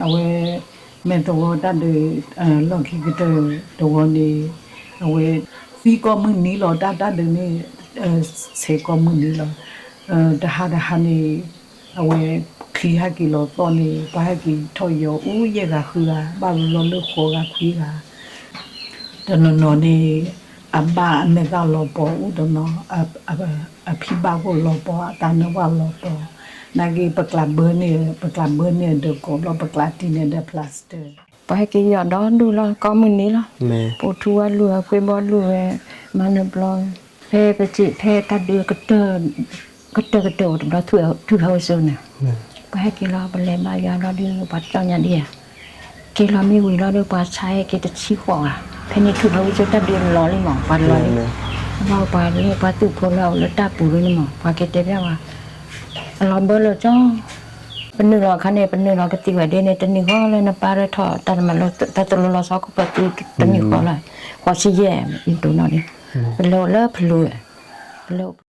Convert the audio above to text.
အဝဲ မ့ၢ်သဝီတၢ်ဒုး လီၢ်ခံကတၢၢ်တဝီန့ၣ် အဝဲ သံကိးမုၢ်နံၤလီၤ တၢ်တၢ်ဒုးန့ၣ် ဆဲးကိးမုၢ်နံၤလီၤ. တဟါတဟါန့ၣ် အဝဲ ချံဟဲက့ၤလီၤသီၣ်န့ၣ် ပှၤဟဲက့ၤထီၣ်ယီၤအူယဲၢ်ဂၤဃုဂၤ ဘၣ်လီၤလၢဃိးဂၤခွံဂၤ တနီၤနီၤန့ၣ် အဘၣ်အမဲာ်သၣ်လီၤပီၤအိၣ်တနီၤ, အဖံဘၣ်ခိၣ်လီၤပီၤ အသးနၢ်ဝၣ်လီၤပီၤ, နာ်က့ ပကျးဘၢန့ၣ် ပကျးဘၢန့ၣ်ဒီးကိးဘျီ ပကျးတံၢ်န့ၣ်ဒီး plaster ပှၤဟဲက့ၤယီၤဒီဒူၣ်လီၤ ကိးမုၢ်နံၤလီၤ. ပိာ်ထူဝါလူၢ် အခွ့ဘီလူၢ်ဝဲ မၤနၢၤဘျီ ဖဲပစံးဖဲတၢ်ဒုး ကတၢၢ်ကတၢၢ်အိၣ်တဘျီ ထူၣ်ဖးဝံစိန့ၣ် ပှၤဟဲက့ၤလီၤ ပလဲၤဘါယွၤလီၤဒုး ပှၤတကၠီညါဒ်ဧါ က့ၤလီၤမ့ၢ်ဝံၤလီၤဒီး ပှၤဆါဟဲက့ၤတဆံဃိးဂၤ ဖဲန့ၣ်ထူၣ်ဖးဝံစိတၢ်ဒုးလီၤလံမး ပှၤလီၤလံ ဘၣ်ပှၤလၢပှၤသုးဖိလၢအအိၣ်လၢတၢ်ပူၤလၢန့ၣ်မး ပှၤက့ၤတဲဘၣ်ဝဲ အလီၤဘၢလၢကၠီ ပနုာ်လီၤအခါန့ၣ် ပနုာ်လီၤကသံၣ်ဝဲဒ်န့ၣ် တနံၤဃီလၢနပၢ်ရၢထီၣ် တၢ်တမၤလိ တၢ်တလိၤလီၤဆီခိၣ်ဖျီၣ်သု တနံၤဃီလီၤ ဃိးဆံယဲၢ် ယတိၢ်နီၣ်န့ၣ် ပလဲၤအိၣ်လၢဖလူး ပလဲၤအိၣ်